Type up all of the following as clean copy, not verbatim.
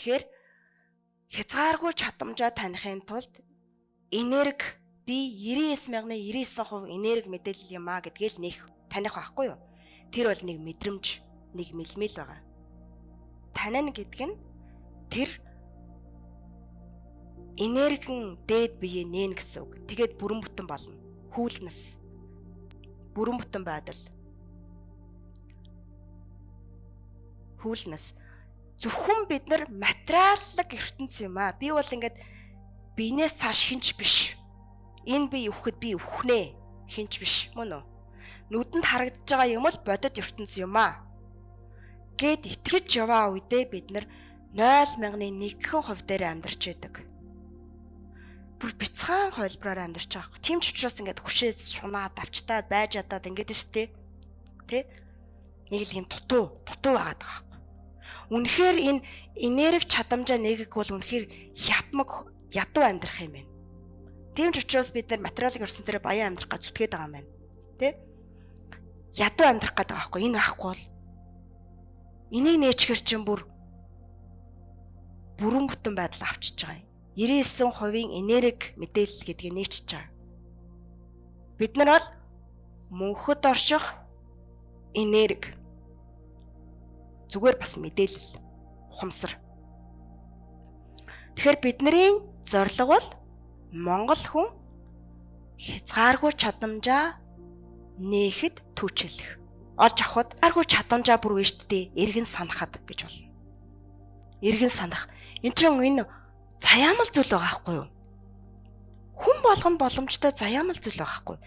Тэгэхээр хязгааргүй чадамжаа таних тулд энерги би 99,099% энерги мэдээлэл юм а гэдгээл нэх таних байхгүй юу? Тэр бол нэг мэдрэмж, нэг мэлмэл байгаа. Танина гэдэг нь тэр энергин дээд бие нээн гэсэн үг. Тэгээд бүрэн бүтэн болно. Хүлнэс. Бүрэн бүтэн байдал. Хүлнэс. Зөвхөн бид нар материаллык ертөнц юм аа. Би бол ингээд биенээс цааш хинч биш. Энэ би өвөхөд би өвхнэ. Хинч биш мөн үү? Нүдэнд харагдаж байгаа юм л бодит ертөнц юм аа. Гэт итгэж яваа үедээ бид нар 0.1% дээр амьдарч байдаг. Бүр бяцхан хувилбараар амьдарч байгаа байхгүй. Тийм ч учраас ингээд хүшээж шунаад авчтаад байж ядаад ингээд нь штэ. Тэ? Нэг л юм дутуу, дутуу байгаад байгаа байхгүй. Үнэхээр энэ энерги чадамжаа нэгэг бол үнэхээр ятмаг ядуу амьдрах юм байна. Тийм ч учраас бид нар материалын ертөнц дээр баян амьдрах гэж зүтгээд байгаа юм байна. Тэ? Ядуу амьдрах гэдэг байгаа байхгүй. Энэ байхгүй бол энийг нээчгэр чинь бүр бүрэн бүтэн байдал авчиж байгаа юм. 99%-ийн энерги мэдээлэл гэдгийг нээчиж байгаа. Бид нар бол мөнхөд орших энерги. Зүгээр бас мэдээлэл, ухамсар. Тэгэхээр бидний зорилго бол Монгол хүн хязгааргүй чадамжаа нээхэд түүчэлэх. Олж авахд хязгааргүй чадамжаа бүр вэ штэ эргэн санахад гэж болно. Эргэн санах. Энд чинь энэ заяамал зүйл байгаа байхгүй юу? Хүн болгоно боломжтой заяамал зүйл байгаа байхгүй юу?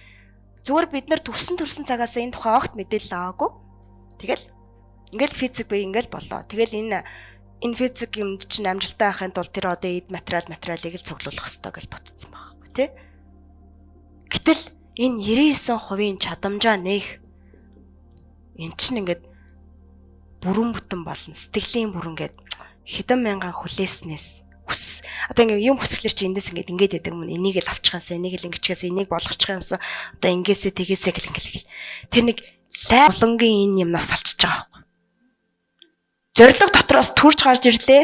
Зүгээр бид нар төрсөн төрсөн цагаас энэ тухай огт мэдээлэл аваагүй. Тэгэл ингээл физик бий ингээл болоо. Тэгэл энэ физик юмд чинь амжилттай байхын тулд тэр одоо эд материалыг л цуглуулах хэрэгтэй гэж бодсон байхгүй тий. Гэтэл энэ 99%-ийн чадамжаа нээх эн чинь ингээд бүрэн бүтэн болно. Сэтгэлийн бүрэн гээд хэдэн мянган хүлээснээс хүс. Одоо ингээд юм хүсгэлэр чи эндээс ингээд ингээд яадаг юм. Энийг л авчихсан, энийг л ингэчгээсээ, энийг болгочих юмсан. Одоо ингээсээ тэгээсээ гэл ингээл. Тэр нэг лайвлангийн энэ юмнаас салчиж байгаа байхгүй. Зорилго дотроос төрж гарч ирлээ.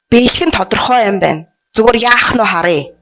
Бэлэх нь тодорхой юм байна. Зүгээр яах нь харъя.